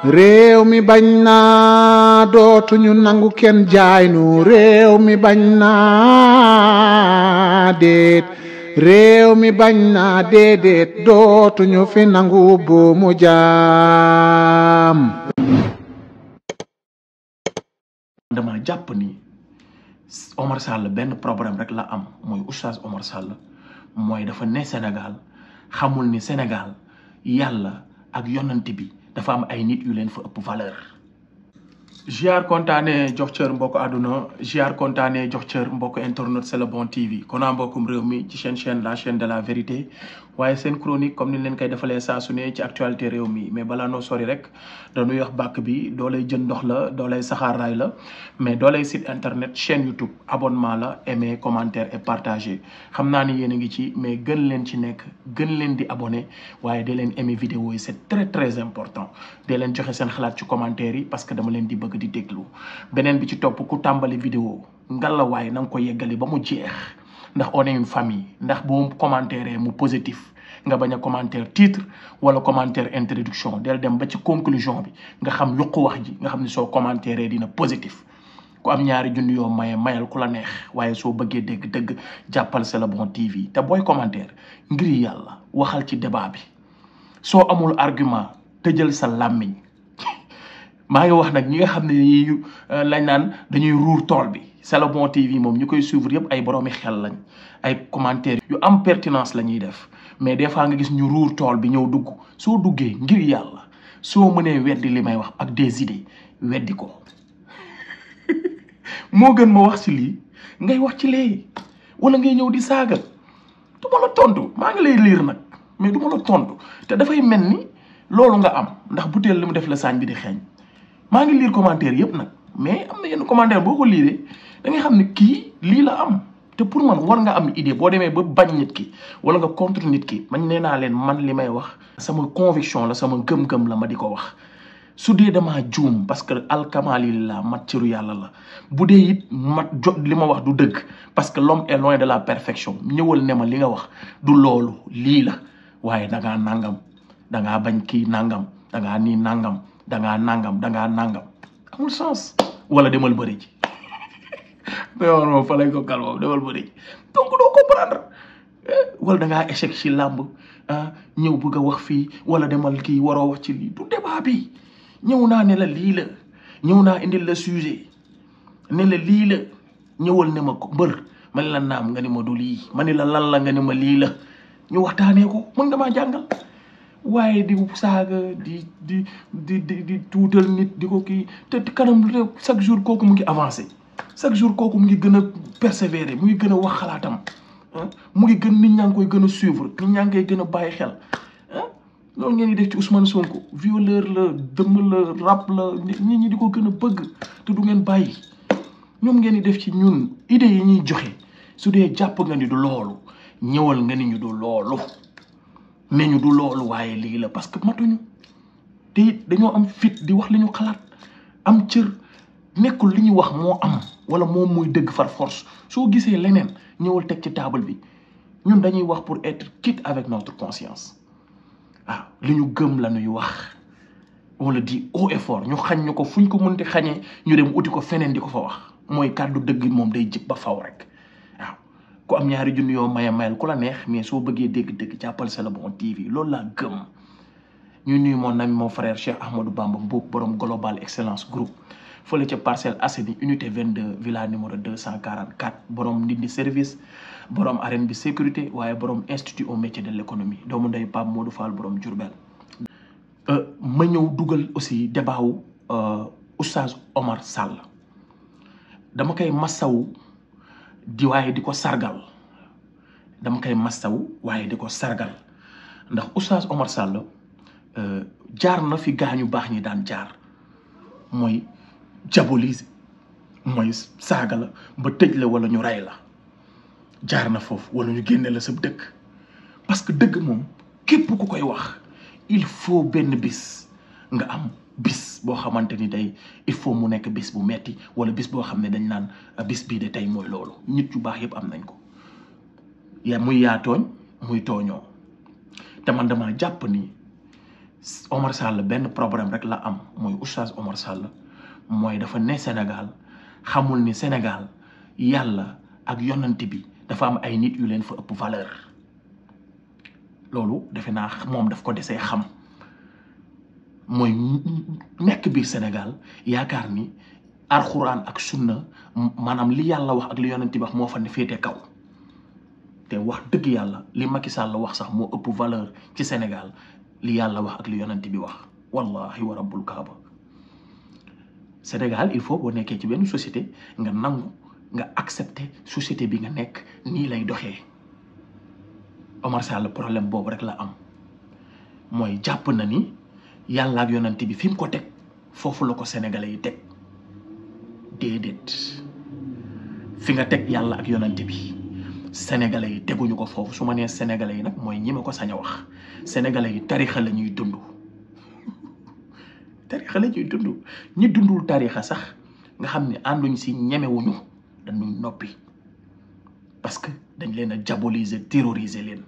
réew mi bañ naa dootuñu nangu kenn jaay nu réew mi bañ naa déet réew mi bañ naa déedéet dootuñu fi nangu buumu jaam. dama jàpp ni Omar Sall benn problème rek la am mooy Oustaz Omar Sall mooy dafa ne Sénégal xamul ni Sénégal yàlla ak yonent bi dafa am ay nit yu leen fa ëpp valeur. ziar kontaane jox cër mbokk àdduna ziar kontaane jox cër mbokk internet C'est le bon TV konaa mbokkum réew mi ci chaîne la chaîne de la vérité waaye seen chronique comme ni leen koy defalee saa su ne ci actualité réew mi mais balaa noo sori rek dañuy wax bàkk bi doolay jën ndox la doolay saxaaraay la mais doolay site internet chaîne YouTube abonnement la aimer commentaire et partager xam naa ni yéen a ngi ci mais gën leen ci nekk gën leen di abonné waaye da leen aimer vidéo yi c'est très important da leen joxe seen xalaat ci commentaire yi parce que dama leen di bëgg di déglu beneen bi ci topp ku tàmbali vidéo ngalawaay na nga ko yeggali ba mu jeex ndax on est une famille ndax boo commentaire mu positif nga bañ a commentaire titre wala commentaire introduction del dem ba ci conclusion bi nga xam yuqu wax ji nga xam ne soo commentaire dina positif ku am ñaari junni yoo maye mayal ku la neex waaye soo bëggee dégg dëgg jàppal C'est le bon TV te booy commentaire ngir yàlla waxal ci débat bi soo amul argument tëjal sa làmmiñ maa ngi wax nag ñi nga xam ne lañ naan dañuy ruur tool bi C'est le bon TV moom ñu koy suivre yëpp ay boroomi xel lañ ay commentaires yu am pertinence la ñuy def mais des fois nga gis ñu ruur tool bi ñëw dugg soo duggee ngir yàlla soo mënee weddi li may wax ak des idées weddi ko moo gën ma wax ci lii ngay wax ci lee wala ngay ñëw di saaga du ma la tontu maa ngi lay liir nag mais du ma la tontu te dafay mel ni loolu nga am ndax butéel li mu def la saañ bi di xeeñ maa ngi liir commentaire yëpp nag mais am na yenn commentaire boo ko liiree da ngay xam ne kii lii la am te pour man war nga am idée boo demee ba bañ nit ki wala nga contre nit ki man nee naa leen man li may wax sama conviction la sama gëm-gëm la ma di ko wax su dee damaa juum parce que alkamalillah mat cëru yàlla la bu dee it mat jot li ma wax du dëgg parce que l'homme est loin de la perfection ñëwal ne ma li nga wax du loolu lii la waaye dangaa nangam dangaa bañ kii nangam dangaa nii nangam dangaa nangam dangaa nangam amul sens wala demal bëri ji mais moom fa lañ ko kal moom demal bëri ji donc doo comprendre wala dangaa échec ci làmb ñëw bëgg a wax fii wala demal kii waroo wax ci lii du débat bi ñëw naa ne la lii la ñëw naa indil la sujet ne la lii la ñëwal ne ma ko mbër ma ne la naam nga ni ma du lii ma ne la lan la nga ni ma lii la ñu waxtaanee ko mën nga maa jàngal waaye di saaga di tuutal nit di ko kii te kanam chaque jour kooku mu ngi avancé chaque jour kooku mu ngi gën a persévérer mu ngi gën a wax xalaatam mu ngi gën nit ñaa ngi koy gën a suivre nit ñaa ngi koy gën a bàyyi xel loolu ngeen di def ci Ousmane Sonko violeur la dëmm la rap la nit ñi di ko gën a bëgg te du ngeen bàyyi ñoom ngeen di def ci ñun idées yi ñuy joxe su dee jàpp nga ni du loolu ñëwal nga ni ñu du loolu ne ñu du loolu waaye lii la parce que matuñu te it dañoo am fit di wax li ñu xalaat am cër nekkul li ñuy wax moo am wala moom muy dëgg far force soo gisee leneen ñëwal teg ci table bi ñun dañuy wax pour être quitte avec notre conscience waaw li ñu gëm la ñuy wax on le dit haut et fort ñu xañ ñu ko fuñ ko mënti xañee ñu dem uti ko feneen di ko fa wax mooy kàddu dëgg moom day jib ba faw rek waaw ku am ñaari junni yoo mayal ku la neex mais soo bëggee dégg-dégg jàppal C'est le bon TV loolu laa gëm ñu nuyu mon ami mon frère Cheikh Ahmadou Bamba Mboup borom Global Excellence Group fële ca Parcelles Assainies unité 22 villa numéro 244 borom Ndindi service borom arène bi sécurité waaye borom institut au métier de l'économie doomu ndey Pape Modou Fall borom Diourbel ma ñëw dugal aussi débat wu Oustaz Omar Sall dama koy massawu di waaye di ko sargal dama koy massawu waaye di ko sargal ndax Oustaz Omar Sall jaar na fi gaañu baax ñi daan jaar mooy diaboliser mooy saaga la ba tëj la wala ñu rey la jaar na foofu wala ñu génne la sa dëkk parce que dëgg moom képp ku koy wax il faut benn bis nga am bis boo xamante ni day il faut mu nekk bis bu metti wala bis boo xam ne dañ naan bis bii de tey mooy loolu nit yu baax yëpp am nañ ko muy yaa tooñ muy tooñoo te man dama jàpp ni Omar Sall benn problème rek la am mooy oustaz Omar Sall mooy dafa ne Sénégal xamul ni Sénégal yàlla ak yonent bi dafa am ay nit yu leen fa ëpp valeur loolu defe naa moom daf ko desee xam mooy nekk biir Sénégal yaakaar ni alxuraan ak sunna maanaam li yàlla wax ak li yonent bi wax moo fa ne féete kaw te wax dëgg yàlla li Macky Sall wax sax moo ëpp valeur ci Sénégal li yàlla wax ak li yonent bi wax wallahi wa rabbul kaaba Sénégal il faut boo nekkee ci benn société nga nangu nga accepter société bi nga nekk nii lay doxee Omar Sall problème boobu rek la am mooy jàpp na ni yàlla ak yonent bi fi mu ko teg foofu la ko sénégalais yi teg déedéet fi nga teg yàlla ak yonent bi sénégalais yi teguñu ko foofu su ma nee sénégalais yi nag mooy ñi ma ko sañ a wax sénégalais yi tarixa la ñuy dund tarixa la ñuy dund ñi dundul tarixa sax nga xam ne ànduñ si ñemewuñu dañuy noppi parce que dañ leen a diaboliser terroriser leen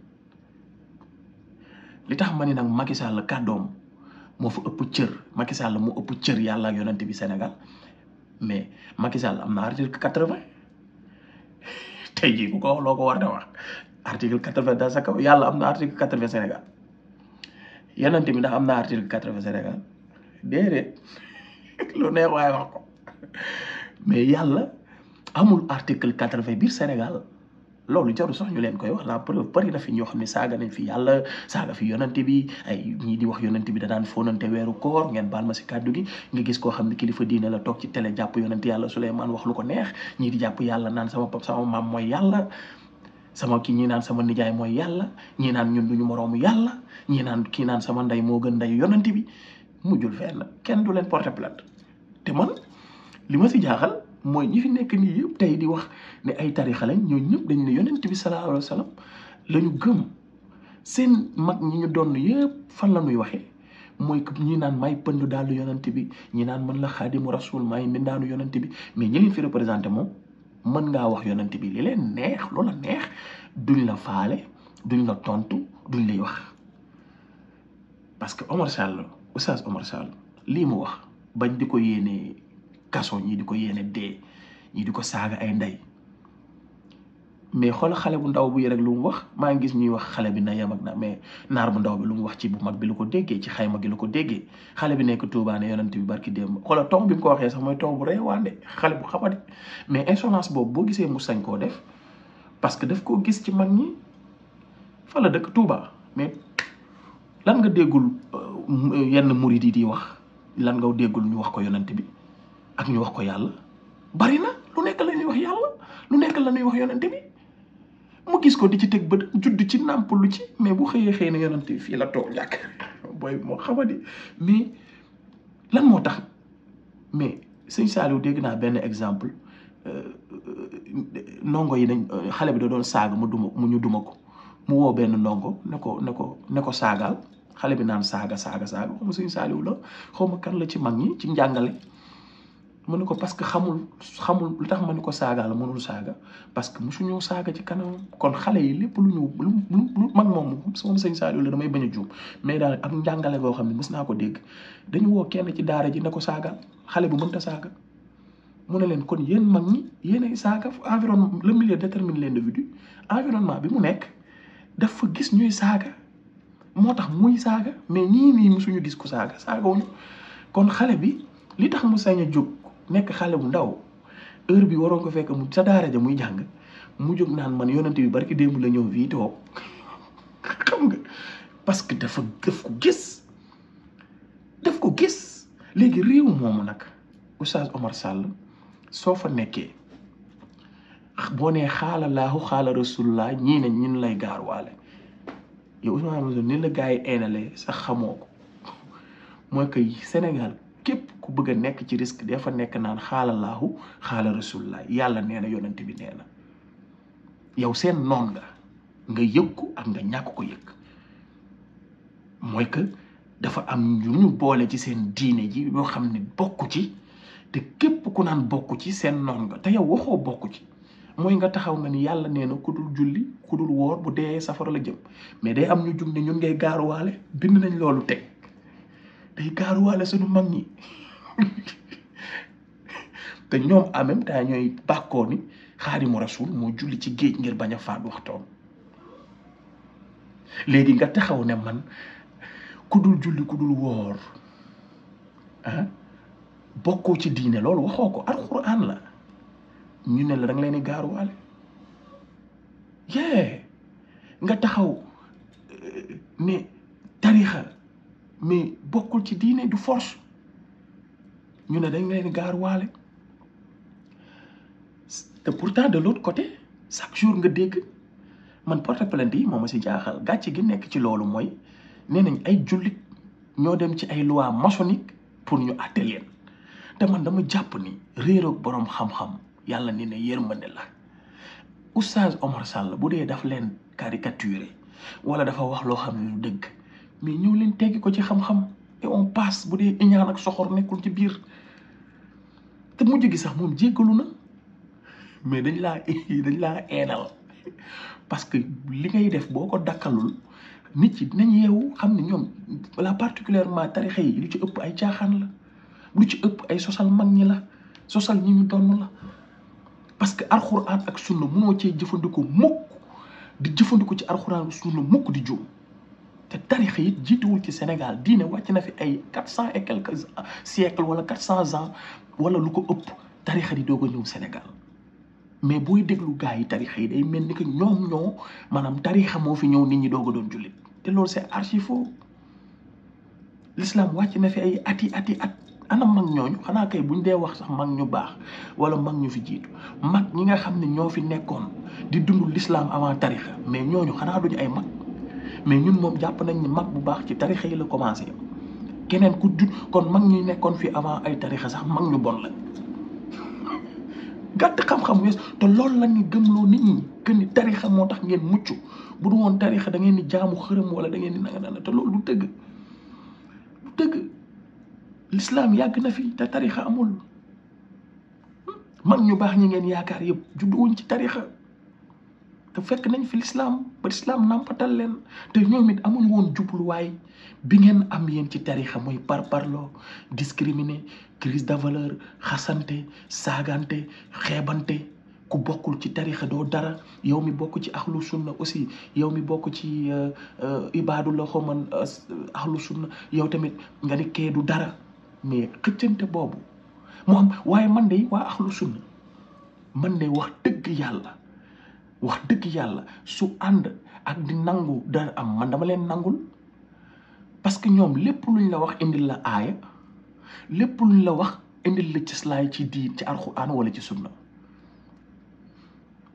li tax ma ne nag Macky Sall kàddoom moo fa ëpp cër Macky Sall moo ëpp cër yàlla ak yonent bi Sénégal mais Macky Sall am na article 80 tey jii ku ko wax loo ko war a wax article 80 dans sa kaw yàlla am na article 80 Sénégal yonent bi ndax am na article 80 Sénégal déedéet lu neex waaye wax ko mais yàlla amul article 80 biir Sénégal loolu jarul sax ñu leen koy wax la preuve bari na fi ñoo xam ne saaga nañ fi yàlla saaga fi yonante bi ay ñii di wax yonante bi da daan fóonante weeru koor ngeen baal ma si kàddu gi nga gis koo xam ne kilifa diine la toog ci télé jàpp yonante yàlla Souleymane wax lu ko neex ñii di jàpp yàlla naan sama pap sama maam mooy yàlla sama kii ñii naan sama nijaay mooy yàlla ñii naan ñun duñu moroomu yàlla ñii naan kii naan sama ndey moo gën ndey yonante bi mujjul fenn kenn du leen porter plainte te man li ma si jaaxal mooy ñi fi nekk nii yëpp tey di wax ne ay tarixa lañ ñoo ñëpp dañu ne yonent bi sallallahu alayhi wa sallam la ñu gëm seen mag ñi ñu doon yëpp fan la ñuy waxee mooy que ñi naan may pënd daalu yonent bi ñi naan mën la xaadimu rasul may mbindaanu yonent bi mais ñi leen fi représenté moom mën ngaa wax yonent bi li leen neex loola neex duñ la faale duñ la tontu duñ lay wax parce que Omar Sall oustaz Omar Sall lii mu wax bañ di ko yéene kaso ñii di ko yéene dee ñii di ko saaga ay ndey mais xool xale bu ndaw bi rek lu mu wax maa ngi gis ñuy wax xale bi na yem ak na mais naar bu ndaw bi lu mu wax ci bu mag bi lu ko déggee ci xayma gi lu ko déggee xale bi nekk Touba ne yonent bi barki démb xoola tomb bi mu ko waxee sax mooy tomb bu reewaande xale bu xamadi mais insolence boobu boo gisee mu sañ koo def parce que daf koo gis ci mag ñi fa la dëkk Touba mais lan nga déggul yenn murid yi di wax lan nga déggul ñu wax ko yonent bi ak ñu wax ko yàlla bari na lu nekk la ñuy wax yàlla lu nekk la ñuy wax yonent bi mu gis ko di ci teg bët judd ci nàmp lu ci mais bu xëyee xëy na yonent bi fii la toog jàkk booy moo xamadi mais lan moo tax mais sëñ Saliou dégg naa benn exemple ndongo yi nañ xale bi da doon saaga mu ñu duma ko mu woo benn ndongo ne ko saagaal xale bi naan saaga xaw ma sëñ Saliou la xaw ma kan la ci mag ñi ci njàngale mu ne ko parce que xamul lu tax ma ne ko saaga la mënul saaga parce que mosu ñëw saaga ci kanam kon xale yi lépp lu ñu lu mag moom sëñ Saliou la damay bañ a juum mais daal ak njàngale goo xam ne mës naa ko dégg dañu woo kenn ci daara ji ne ko saagal xale bu mënta saaga mu ne leen kon yéen mag ñi yéenay saaga environnement le milieu détermine l'individu environnement bi mu nekk dafa gis ñuy saaga moo tax muy saaga mais ñii nii mosuñu gis ko saaga wuñu kon xale bi li tax mu sañ a jóg nekk xale bu ndaw heure bi waroon ko fekk mu sa daara ja muy jàng mu jóg naan man yonante bi barki démb la ñëw fii toog xam nga parce que daf ko gis léegi réew moomu nag oustaz Omar Sall soo fa nekkee boo nee xaala laahu xaala rasulullah ñii ne ñun lay gaarwaale yow Ousmane ni la gars yi eenalee sax xamoo ko mooy que Sénégal képp ku bëgg a nekk ci risque dafa nekk naan xaala laahu xaala rasulullah yàlla nee na yonent bi nee na yow seen noon nga yëg ko ak nga ñàkk ko yëg mooy que dafa am ñu boole ci seen diine ji yoo xam ne bokku ci te képp ku naan bokku ci seen noon nga te yow waxoo bokku ci mooy nga taxaw nga ni yàlla nee na ku dul julli ku dul woor bu dee safara la jëm mais day am ñu jug ne ñun ngay gaaruwaale bind nañ loolu teg day gaaruwaale suñu mag ñi te ñoom en même temps ñooy bàkkoo ni Xaadimu Rasuul moo julli ci géej ngir bañ a faat waxtoom. léegi nga taxaw ne man ku dul julli ku dul woor bokkoo ci diine, loolu waxoo ko, alxuraan la. ñu ne la da nga leen di gaaruwaale nga taxaw ne tarixa mais bokkul ci diine, du force, ñu ne dañ leen di gaaruwaale. te pourtant de l'autre côté chaque jour nga dégg man porte plainte yi moo ma si jaaxal. gàcce gi nekk ci loolu mooy nee nañ ay jullit ñoo dem ci ay loi maçonnique pour ñu àtte leen. te man dama jàpp ni réeroog boroom xam-xam yàlla ni ne yërmande la. Oustaz Omar Sall bu dee daf leen caricaturé wala dafa wax loo xam ne lu dëgg, mais ñëw leen teggi ko ci xam-xam et on passe. bu dee iñaan ak soxor nekkul ci biir. te mujj gi sax moom jéggalu na, mais dañ laa eenal parce que li ngay def boo ko dakkalul nit yi dinañ yeewu xam ne ñoom la particulièrement tarixa yi lu ci ëpp ay caaxaan la, lu ci ëpp ay sosal mag ñi la, sosal ñi ñu donn la. parce que alxuraan ak sunna mënoo cee jëfandikoo mukk di jëfandikoo ci alxuraan ak sunna mukk di juum. te tarixa yi jiituwul ci Sénégal, diine wàcc na fi ay 400 et quelques siècles wala 400 ans wala lu ko ëpp, tarixa di doog a ñëw Sénégal. mais booy déglu gars yi tarixa yi day mel ni que ñoom ñoo maanaam tarixa moo fi ñëw nit ñi doog a doon jullit, te loolu c'est archi faux. l'islam wàcc na fi ay ati at. ana mag ñooñu? xanaa kay buñ dee wax sax mag ñu baax wala mag ñu fi jiitu, mag ñi nga xam ne ñoo fi nekkoon di dund l'islam avant tarixa, mais ñooñu xanaa duñu ay mag? mais ñun moom jàpp nañ ni mag bu baax ci tarixa yi la commencé. keneen ku kon mag ñi nekkoon fi avant ay tarixa sax mag ñu bon la. gàtt xam-xam wees te loolu la ñu gëmloo nit ñi que ni tarixa moo tax ngeen mucc, bu du woon tarixa da ngeen di jaamu xërëm wala da ngeen di nanga te loolu du dëgg. l'islam yàgg na fi te tarixa amul. mag ñu baax ñi ngeen yaakaar yëpp judduwuñ ci tarixa te fekk nañ fi l'islam ba l'islam nampatal leen. te ñoom it amuñ woon jubluwaay bi ngeen am yéen ci tarixa mooy parparloo, discriminer, crise de valeur, xasante, saagante, xeebante. ku bokkul ci tarixa doo dara. yow mi bokk ci axlu sunna aussi, yow mi bokk ci ibaadu la xaman axlu sunna, yow tamit nga ni kee du dara. mais xëccante boobu moo am. waaye man de waa axlu sunna, man de wax dëgg yàlla su ànd ak di nangu dara am, man dama leen nangul. parce que ñoom lépp luñ la wax indil la aaya, lépp luñ la wax indil la cëslaay ci diin, ci alxuraan wala ci sunna.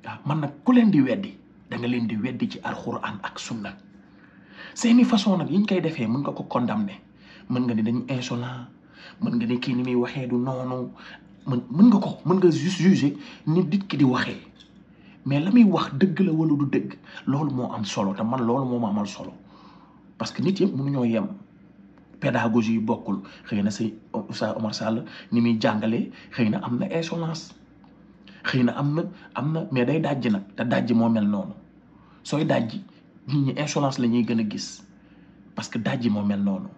waaw man nag ku leen di weddi da nga leen di weddi ci alxuraan ak sunna. seeni façon nag yiñ koy defee mën nga ko condamner, mën nga ni dañu insolent, mën nga ni kii ni muy waxee du noonu, mën nga juste juger ni nit ki di waxee. mais la muy wax dëgg la wala du dëgg, loolu moo am solo. te man loolu moo ma amal solo parce que nit yëpp mënuñoo yem, pédagogie yi bokkul. xëy na say Oustaz Omar Sall ni muy jàngalee xëy na am na insolence, xëy na am na mais day dajji nag, te dajji moo mel noonu. sooy dajji nit ñi insolence la ñuy gën a gis parce que dajji moo mel noonu.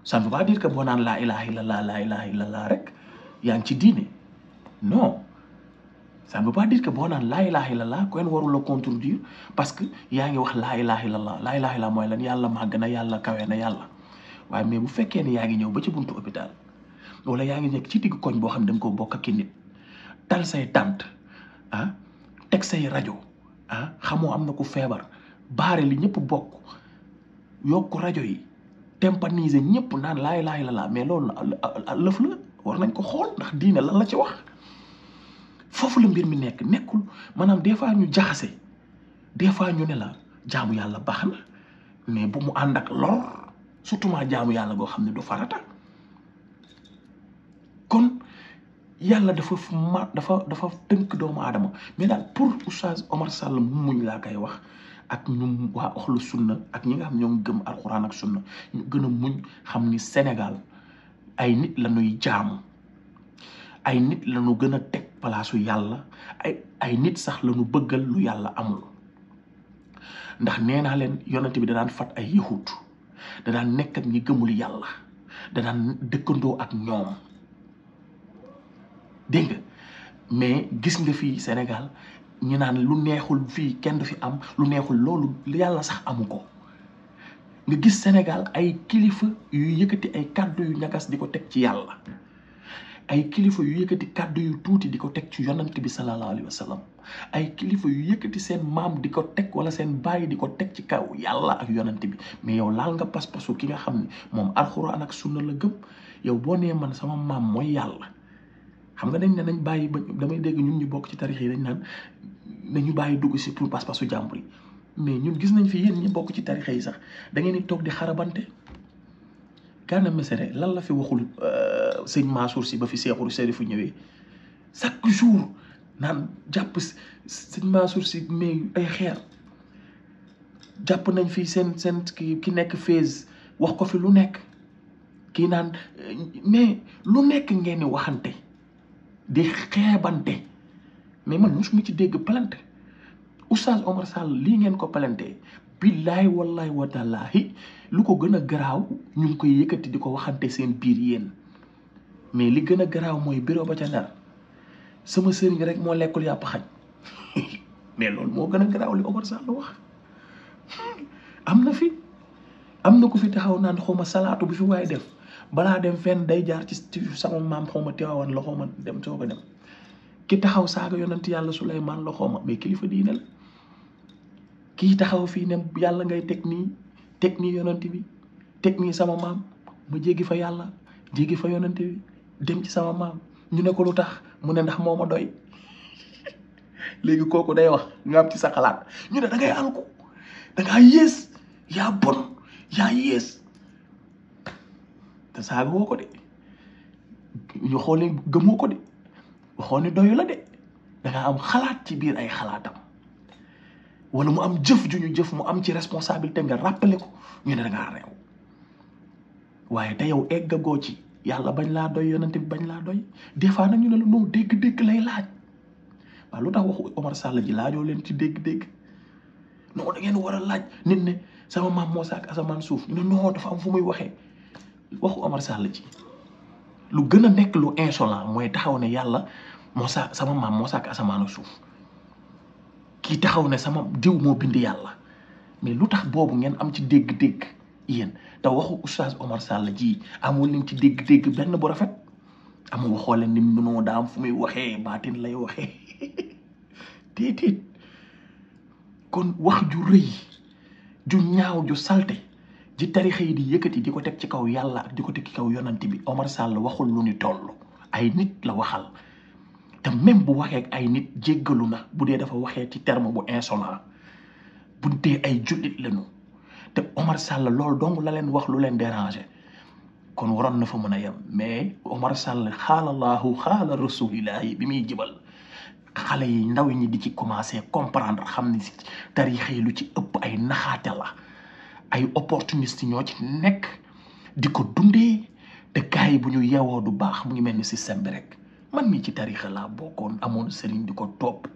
ça ne veut pas dire que boo naan laa ilaha illallah rek yaa ngi ci diine, non. ça ne veut pas dire que boo naan laa ilaha illallah kenn warul la contredire parce que yaa ngi wax laa ilaha illallah. laa ilaha illallah mooy lan? yàlla màgg na, yàlla kawe na, yàlla. waaye mais bu fekkee ne yaa ngi ñëw ba ci buntu hôpital wala yaa ngi nekk ci digg koñ boo xam ne da nga ko bokk ak nit, tal say tànt teg say rajo xamoo am na ku feebar, baare li ñëpp bokk, yokk rajo yi, tympaniser ñëpp naan laa ilaha illallah, mais loolu lëf la, war nañ ko xool ndax diine lan la ci wax. foofu la mbir mi nekkul maanaam des fois ñu jaxase, des fois ñu ne la jaamu yàlla baax na mais bu mu ànd ak lor, surtout ma jaamu yàlla goo xam ne du farata. kon yàlla dafa tënk doomu aadama. mais daal pour Oustaz Omar Sall mu muñ laa koy wax, ak ñu waa axlu sunna ak ñi nga xam ñoo gëm alxuraan ak sunna, ñu gën a muñ xam ni Sénégal ay nit la ñuy jaamu, ay nit la ñu gën a teg palaasu yàlla, ay nit sax la ñu bëggal lu yàlla amul. ndax nee naa leen yonent bi da daan fat ay yahut da daan nekk ak ñi gëmul yàlla da daan dëkkandoo ak ñoom dégg nga mais gis nga fii Sénégal ñu naan lu neexul fii kenn du fi am lu neexul loolu yàlla sax amu ko nga gis Sénégal ay kilifa yu yëkkati ay kàddu yu ñagas di ko teg ci yàlla ay kilifa yu yëkkati kàddu yu tuuti di ko teg ci yonant bi sallallahu alayhi wa sallam ay kilifa yu yëkkati seen maam di ko teg wala seen baay di ko teg ci kaw yàlla ak yonant bi mais yow laal nga pas-pasu ki nga xam ne moom alxuraan ak sunna la gëm yow boo nee man sama maam mooy yàlla xam nga dañ ne nañ bàyyi ba damay dégg ñun ñu bokk ci tarix yi dañ naan nañu bàyyi dugg si pour pas-pasu jàmbur yi mais ñun gis nañ fi yéen ñi bokk ci tarixa yi sax da ngeen di toog di xarabante Gana Messere lan la fi waxul sëñ Mansour si ba fi Seexul Sarifu ñëwee chaque jour naan jàpp sëñ Mansour si mais ay xeer jàpp nañ fi seen ki nekk Fès wax ko fi lu nekk kii naan mais lu nekk ngeen di waxante di xeebante mais man mosuma ci dégg plainte Oustaz Omar Sall lii ngeen ko palante billaay wallaay watallaahi lu ko gën a garaaw ñu ngi koy yëkkati di ko waxante seen biir yéen mais li gën a garaaw mooy bureau ba ca Ndar sama sëriñ rek moo lekkul yàpp xaj mais loolu moo gën a garaaw li Omar Sall wax am na ko fi taxaw naan xaw ma salaatu bi fi waaye def balaa dem fenn day jaar ci sama maam xaw ma Tiwaawan la xaw ma dem soog a dem ki taxaw saaga yonent yàlla Suleymaan la xaw ma mais kilifa diine la kii taxaw fii ne yàlla ngay teg nii yonent bi teg nii sama maam ma jéggi fa yàlla jéggi fa yonent bi dem ci sama maam ñu ne ko lu tax mu ne ndax moo ma doy léegi kooku day wax nga am ci sa xalaat ñu ne da ngay alku da ngaa yées yaa bon yaa yées te saaga woo ko de ñu xoolee gëmoo ko de waxoo ne doyu la de da nga am xalaat ci biir ay xalaatam wala mu am jëf ju ñu jëf mu am ci responsabilité nga rappelé ko ñu ne da ngaa réew waaye te yow eggagoo ci yàlla bañ laa doy yonent bi bañ laa doy des fois nag ñu ne la non dégg-dégg lay laaj waaw lu tax waxu Omar Sall ji laajoo leen ci dégg-dégg non da ngeen war a laaj nit ne sama maam moo sàkk asamaan suuf ñu ne non dafa am fu muy waxee waxu Omar Sall ji lu gën a nekk lu insolent mooy taxaw ne yàlla sama maam moo sàkk asamaan ak suuf kii taxaw ne sama diw moo bind yàlla mais lu tax boobu ngeen am ci dégg-dégg yéen te waxu Oustaz Omar Sall ji amul leen ci dégg-dégg benn bu rafet amul waxoo leen ni mënoo daa am fu muy waxee baatin lay waxee déedéet kon wax ju rëy ju ñaaw ju salte ji tarixa yi di yëkkati di ko teg ci kaw yàlla ak di ko teg ci kaw yonant bi Omar Sall waxul lu ni toll ay nit la waxal te même bu waxee ak ay nit jéggalu na bu dee dafa waxee ci terme bu insolent bu dee ay jullit lañu te Omar Sall loolu dong la leen wax lu leen déranger kon waroon na fa mën a yem mais Omar Sall xaalallahu xaala rasulillahi bi muy jibal xale yi ndaw ñi di ci commencé comprendre xam ni si tarixa yi lu ci ëpp ay naxaate la ay opportuniste ñoo ci nekk di ko dundee te gars yi bu ñu yeewoo du baax mu ngi mel ni système bi rek man mii ci tarixa laa bokkoon amoon sëriñ di ko topp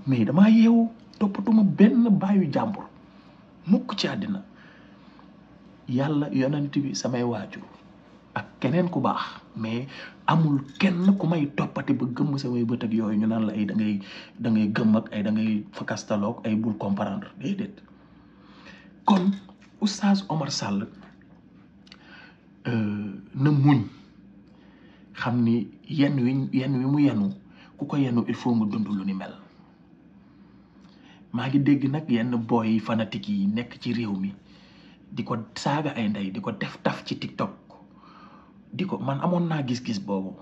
mais damaa yeewu toppatuma benn baayu jàmbur mukk ci àddina yàlla yonent bi samay waajur ak keneen ku baax mais amul kenn ku may toppati ba gëmm samay bët ak yooyu ñu naan la ay da ngay gëmm ak ay da ngay fakastaloog ay bul comprendre déedéet kon Oustaz Omar Sall na muñ xam ni yenn wi mu yenu ku ko yenu il faut nga dund lu ni mel maa ngi dégg nag yenn boy fanatique yi nekk ci réew mi di ko saaga ay ndey di ko def taf ci TikTok di ko man amoon naa gis-gis boobu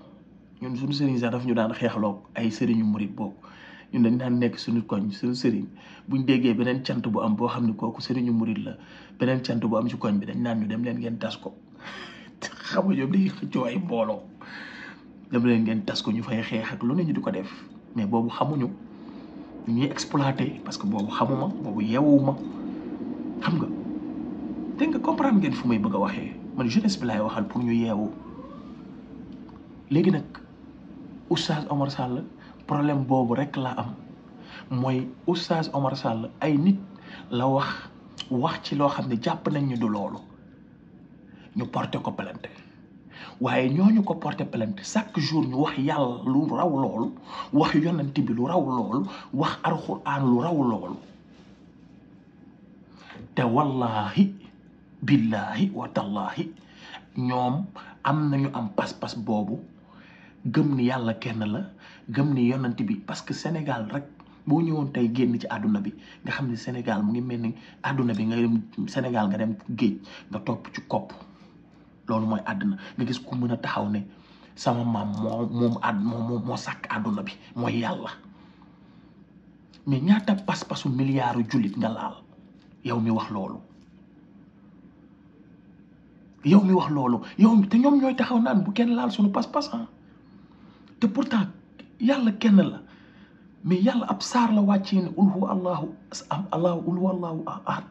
ñun suñu sëriñ sax daf ñu daan xeexloog ay sëriñu murit boobu ñun dañ daan nekk suñu koñ suñu sëriñ buñ déggee beneen cant bu am boo xam ne kooku sëriñu murit la beneen cant bu am ci koñ bi dañ naan ñu dem leen ngeen tas ko xam nga ñoom dañuy xëccoo ay mbooloo dem leen ngeen tas ko ñu fay xeex ak lu ne ñu di ko def mais boobu xamuñu ñu ñuy exploité parce que boobu xamuma boobu yeewuma xam nga dégg nga comprendre ngeen fu may bëgg a waxee man jeunesse bi laay waxal pour ñu yeewu léegi nag Oustaz Omar Sall problème boobu rek la am mooy Oustaz Omar Sall ay nit la wax wax ci loo xam ne jàpp nañ ñu du loolu ñu porté ko plainte waaye ñooñu ko porté plainte chaque jour ñu wax yàlla lu raw loolu wax yonent bi lu raw loolu wax alxuraan lu raw loolu te wallahi billahi wa tallahi ñoom am nañu am pas-pas boobu gëm ni yàlla kenn la gëm ni yonent bi parce que Sénégal rek boo ñëwoon tey génn ci àdduna bi nga xam ne Sénégal mu ngi mel ni àdduna bi nga dem Sénégal nga dem géej nga topp ci kopp loolu mooy àdduna nga gis ku mën a taxaw ne sama maam moo sàkk àdduna bi mooy yàlla mais ñaata pas-pasu milliards jullit nga laal yow mi wax loolu yow te ñoom ñooy taxaw naan bu kenn laal suñu pas-pas te pourtant yàlla kenn la mais yàlla ab saar la wàccee ne ul huwa allahu ahad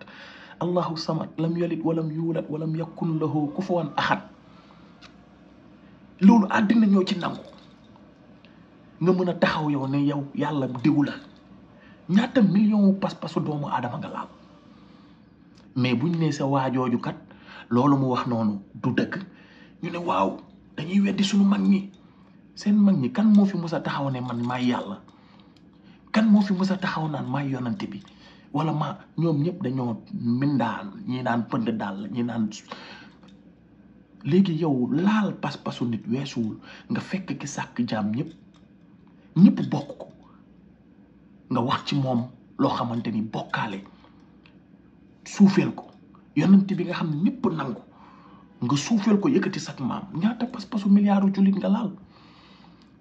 allahu samad lam yalid walam yuulad walam yakun lahu kufuwan ahad loolu àddina ñoo ci nangu nga mën a taxaw yow ne yow yàlla diw la ñaata million pas-pasu doomu aadama nga laal mais buñ ne sa waajooju kat loolu mu wax noonu du dëgg ñu ne waaw dañuy weddi suñu mag ñi seen mag ñi kan moo fi mës a taxaw ne man maay yàlla kan moo fi mës a taxaw naan maay yonante bi wala ma ñoom ñëpp dañoo mindaan ñi naan pënd daal ñi naan léegi yow laal pas-pasu nit weesuwul nga fekk ki sàkk jaam ñëpp bokk ko nga wax ci moom loo xamante ni bokkaale suufeel ko yonante bi nga xam ne ñëpp nangu nga suufeel ko yëkkati sak maam ñaata pas-pasu milliards jullit nga laal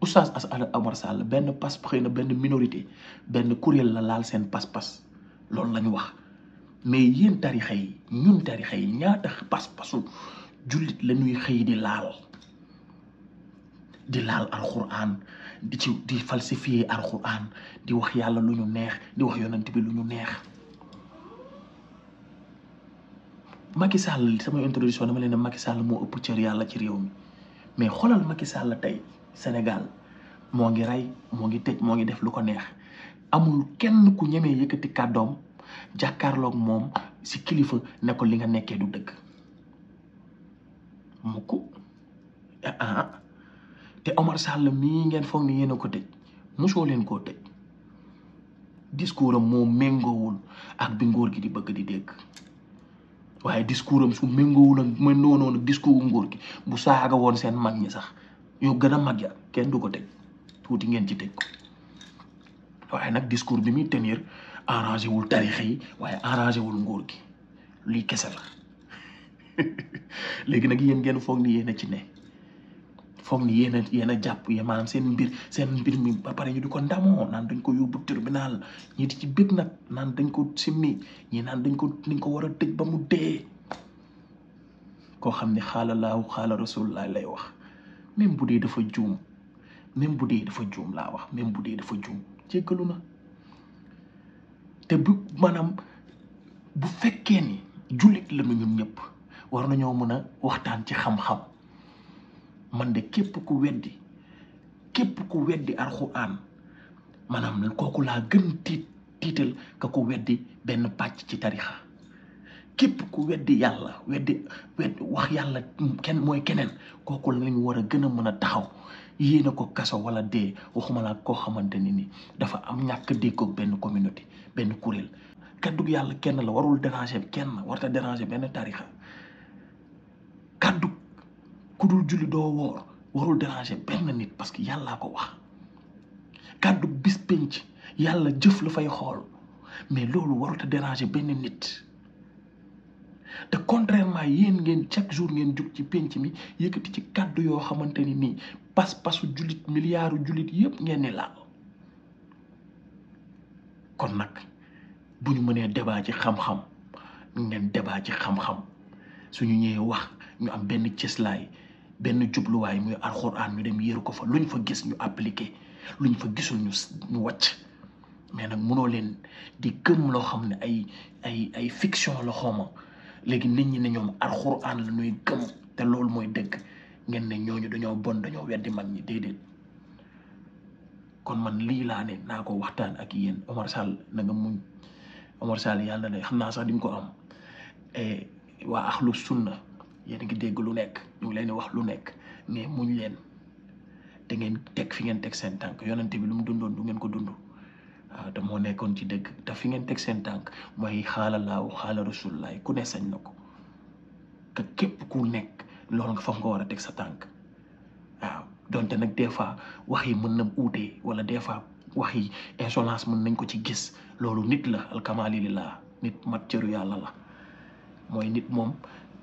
Oustaz Oumar Sall benn xëy na benn minorité benn kuréel la laal seen pas-pas loolu la ñu wax mais yéen tarixa yi ñun tarixa yi ñaata pas-pasu jullit la ñuy xëy di laal alxuraan di falsifier alxuraan di wax yàlla lu ñu neex di wax yonent bi lu ñu neex. Macky Sall sama introduction dama leen ne Macky Sall moo ëpp cër yàlla ci réew mi mais xoolal Macky Sall tey Sénégal moo ngi rey moo ngi tëj moo ngi def lu ko neex amul kenn ku ñemee yëkkati kàddoom jàkkaarloog moom si kilifa ne ko li nga nekkee du dëgg mukk te Omar Sall mii ngeen foog ni yéen a ko tëj mosoo leen koo tëj discours am moo méngoowul ak bi nguur gi di bëgg di dégg waaye discours am su méngoowul ak ma noonoon ak discours nguur gi bu saaga woon seen mag ñi sax yow gën a mag ya kenn du ko tëj tuuti ngeen ci tëj ko waaye nag discours bi muy tenir arrangé wul tarixa yi waaye arrangé wul nguur gi lii kese la léegi nag yéen ngeen foog ni yéen a ci ne foog ni yéen a jàpp yéen maanaam seen mbir mi ba pare ñu di ko ndamoo naan dañ ko yóbbu tribunal ñi di ci bëgg nag naan dañ ko simmi ñi naan dañ ko war a tëj ba mu dee koo xam ne xaala laahu xaala rasulullah lay wax même bu dee dafa juum laa wax même bu dee dafa juum jéggalu na te bu maanaam bu fekkee ni jullit la ñu ñun ñëpp war nañoo mën a waxtaan ci xam-xam man de képp ku weddi alxuraan maanaam kooku laa gën tiital ka ko weddi benn pàcc ci tarixa képp ku weddi yàlla weddi wax yàlla kenn mooy keneen kooku lañu war a gën a mën a taxaw yéene ko kaso wala dee waxuma laa koo xamante ni dafa am ñàkk déggoog benn communauté benn kuréel kaddu yàlla kenn la warul déranger kenn warta déranger benn tarixa kaddu ku dul julli doo woor warul déranger benn nit parce que yàllaa ko wax kaddu bis penc yàlla jëf la fay xool mais loolu warut a déranger benn nit te contrairement yéen ngeen chaque jour ngeen jug ci penc mi yëkkati ci kaddu yoo xamante ni nii pas-pasu jullit milliards jullit yëpp ngeen ni laal kon nag bu ñu mënee débat ci xam-xam ngeen débat ci xam-xam suñu ñëwee wax ñu am benn cëslaay benn jubluwaay muy alxuraan ñu dem yéeru ko fa luñ fa gis ñu appliqué luñ fa gisul ñu wàcc mais nag mënoo leen di gëm loo xam ne ay fiction la xooma léegi nit ñi ne ñoom alxuraan la ñuy gëm te loolu mooy dëgg ngeen ne ñooñu dañoo bon dañoo weddi mag ñi déedéet kon man lii laa ne naa ko waxtaan ak yéen Omar Sall na nga muñ Omar Sall yàlla na xam naa sax di nga ko am waa axlu sunna yéen a ngi dégg lu nekk ñu ngi leen di wax lu nekk mais muñ leen te ngeen teg fi ngeen teg seen tànk yonante bi lu mu dundoon du ngeen ko dund waaw te moo nekkoon ci dëgg te fi ngeen teg seen tànk mooy xaala laaw xaala rasulullaay ku ne sañ na ko te képp ku nekk loolu nga fa nga war a teg sa tànk waaw donte nag des fois wax yi mën na uute wala des fois wax yi insolence mën nañ ko ci gis loolu nit la alkamali lillah nit mat cëru yàlla la mooy nit moom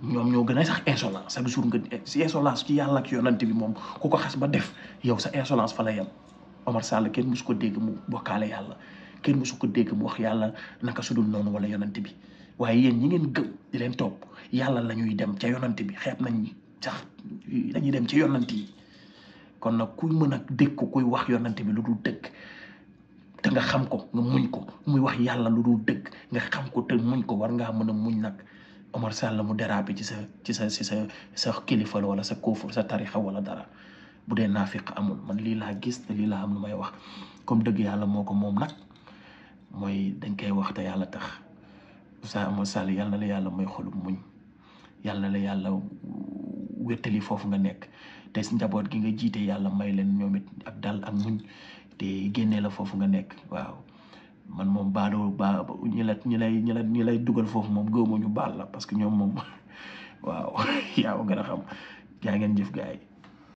ñoom ñoo gën a sax insolence chaque jour nga si insolence ci yàlla ak yonante bi moom ku ko xas ba def yow sa insolence fa la yem Omar Sall kenn musu ko dégg mu bokkaale yàlla kenn musu ko dégg mu wax yàlla naka sudul noonu wala yonante bi waaye yéen ñi ngeen gëm di leen topp yàlla la ñuy dem ca yonante bi xeeb nañ sax dañuy dem ci yonante yi kon nag kuy mën a dégg ko kuy wax yonante bi lu dul dëgg te nga xam ko nga muñ ko muy wax yàlla lu dul dëgg nga xam ko te muñ ko war ngaa mën a muñ nag Omar Sall mu dérapé ci sa kilifa la wala sa kóofur sa tarixa wala dara bu dee naafiq amul man lii laa gis te lii laa am lu may wax comme dëgg yàlla moo ko moom nag mooy dañ koy wax te yàlla tax Oustaz Omar Sall yàlla na la yàlla may xolum muñ yàlla na la yàlla wéttali foofu nga nekk te si njaboot gi nga jiite yàlla may leen ñoom it ak dal ak muñ te génnee la foofu nga nekk waaw man moom baadoo ba ñi lay dugal foofu moom gëwuma ñu baal la parce que ñoom moom waaw yaa ko gën a xam jaa ngeen jëf gaay